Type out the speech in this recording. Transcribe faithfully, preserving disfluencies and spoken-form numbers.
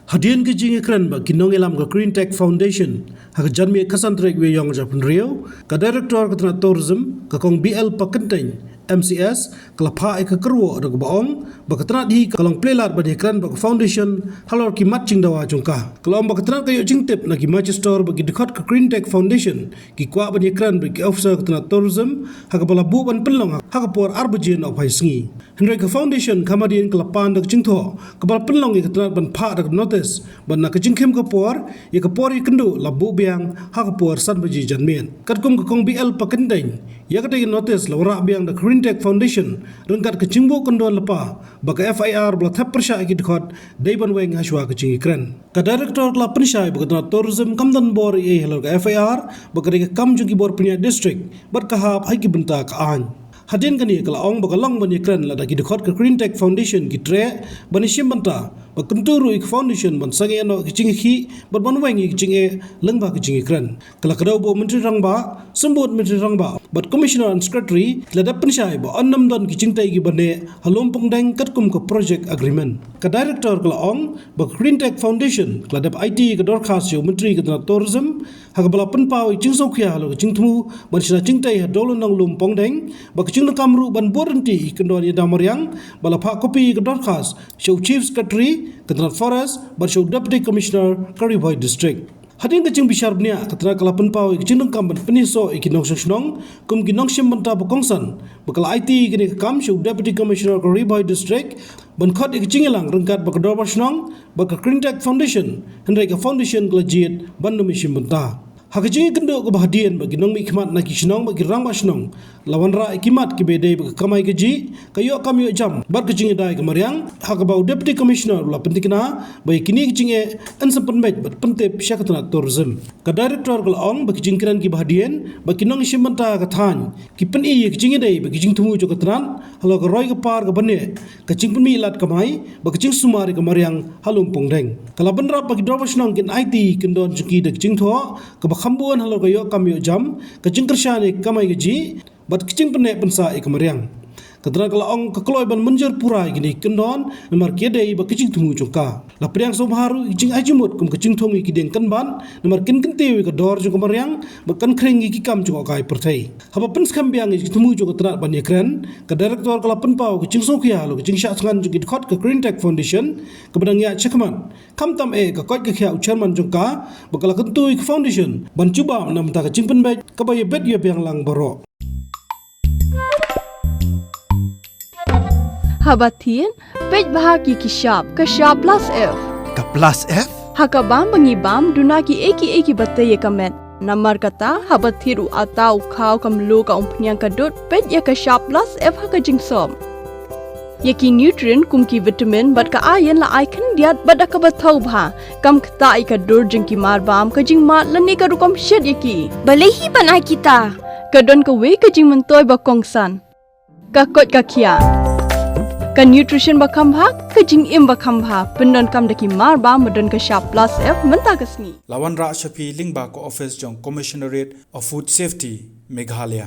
Hadien ka jingïakren bad ki nongïalam ka Green Tech Foundation ha ka janmiet khatsan tarik Ïaïong arhajar arphew hynriew, ka Director ka tnat Tourism, ka Kong B L Pakyntein, M C S, ka la phah ïa ka kyrwoh da kaba ong ba ka tnat hi ka long plie lad ban ïakren bad ka Foundation halor ki mat jingdawa jong ka. Ka la ong ba ka tnat ka ïoh jingtip na ki Magister bad ki dkhot ka Green Tech Foundation ki kwah ban ïakren bad ki officer ka tnat Tourism ha kaba la buh ban pynlong ha ka por ar baje nohphai sngi. Hynrei ka Foundation ka hadien ka la pan da ka jingthoh kaba la pynlong ïa ka tnat ban phah da ka notis, bad na ka jingkhim ka por, ïa ka por ïakynduh la buh biang ha ka por san baje janmiet. Katkum ka Kong B L Pakyntein, ïa katei ka notis la wanrah biang da ka Green Tech Foundation ryngkat ka jingbuh kyndon lypa ba ka F I R ba la thep pyrshah ïa ki dkhot dei ban weng hashwa ka jingïakren. Ka Director ka la pynshai ba ka tnat Tourism kam don bor ei ei halor ka F I R, ba ka dei ka kam jong ki bor pynïaid district bad ka hap ha ki bynta ka aiñ. Hadien kane ka la ong ba ka long ban ïakren lada ki dkhot ka Green Tech Foundation ki treh ban ïashim bynta, bad kyntu ruh ïa ka Foundation ban sangeh noh ïa ka jingïakhih bad ban weng ïa ka jingeh lyngba ka jingïakren. Ka la kdew ba u Myntri Rangbah, Symbud Myntri Rangbah bad Commissioner and Secretary ki la dep pynshai ba yn nym don ki jingtei kiba neh ha Lumpongdeng katkum ka Project Agreement. Ka Director ka la ong ba ka Green Tech Foundation ka la dep aiti ïa ka dorkhas sha u Myntri ka tnat Tourism, ha kaba la pynpaw ïa ka jingsngewkhia halor ka jingthmu ban shna jingtei ha Dewlynnong Lumpongdeng, bad ka jingdonkam ruh ban bud ryntih ïa ki kyndon ïada mariang, bad la phah kopi ïa ka dorkhas sha u Chief Secretary ka tnat Forest bad sha u Deputy Commissioner ka Ri Bhoi District. Hadien ka jingbishar bniah, ka tnat ka la pynpaw ïa ka jingdonkam ban pynïasoh ïa ki nongshong shnong kum ki nongshim bynta ba kongsan, bad ka la aiti ïa kane ka kam sha u Deputy Commissioner ka Ri Bhoi District ban khot ïa ka jingïalang ryngkat bad ka dorbar shnong bad ka Green Tech Foundation, hynrei ka Foundation ka la jied ban nym ïashim bynta. Ha ka jingïakynduh kaba hadien bad ki nongmihkhmat na ki shnong bad ki rangbah shnong, la wanrah ïa ki mat kiba ïadei bad ka kamai kajih, ka ïoh kam ïoh jam bad ka jingïada ïa ka mariang, ha kaba u Deputy Commissioner u la pynthikna ba ïa kine ki jingeh yn sa pynbeit bad pyntip sha ka tnat Tourism. Ka Director ka la ong ba ki jingkren kiba hadien bad ki nongïashim bynta ha ka thaiñ ki pyni ïa ka jingïadei bad ka jingthmu jong ka tnat halor ka roi ka par kaba neh, ka jingpynmih lad kamai bad ka jingsumar ïa ka mariang ha Lumpongdeng. Ka la bynrap ba ki dorbar shnong kin aiti ïa ki kyndon jong ki da ka jingthoh kaba kham bun halor ka ïoh kam ïoh jam, ka jingkyrshan ïa ka kamai kajih bad ka jingpynneh pynsah ïa ka mariang. Ka tnat ka la ong ka kloi ban mynjur pura ïa kine ki kyndon namar ki ïadei bad ka jingthmu jong ka. La pdiang sngewbha ruh ïa ka jingai jingmut kum ka jingthung ïa ki dieng kynbat namar kin kyntiew ïa ka dor jong ka mariang bad kan khring ïa ki kam jngohkai pyrthei. Haba pynskhem biang ïa ka jingthmu jong ka tnat ban ïakren, ka Director ka la pynpaw ka jingsngewkhia halor ka jingshah thngan jong ki dkhot ka Green Tech Foundation kaba dang ïaid shakhmat. Khamtam eh ka koit ka khiah u Chairman jong ka, bad ka la kyntu ïa ka Foundation ban jubab na bynta ka jingpynbeit kaba ïabit ïabiang lang baroh. Haba thied, peit bha ki ki shap, ka shap plus F. Ka plus F? Ha ka bam ba ngi bam, duna ki ei ki ei kiba tei ïa ka met. Namar kata, haba thied u atta, u khaw, ka mluh, ka umphniang, ka dud, peit ïa ka shap plus F ha ka jingsop. Ïa ki nutrient kum ki vitamin bad ka iron la ai khyndiat bad da kaba thaw bha. Kam ktah ïa ka dur jong ki mar bam, ka jingmad lane ka rukom shet ïa ki. Balei hi ban ai kita? Ka don kawei ka jingmyntoi ba kongsan. Ka koit ka khiah. Ka nutrition ba kham bha, ka jingim ba kham bha, pyndonkam da ki mar bam ba don ka shap plus F mynta ka sngi. La wanrah sha phi lyngba ka office jong Commissionerate of Food Safety, Meghalaya.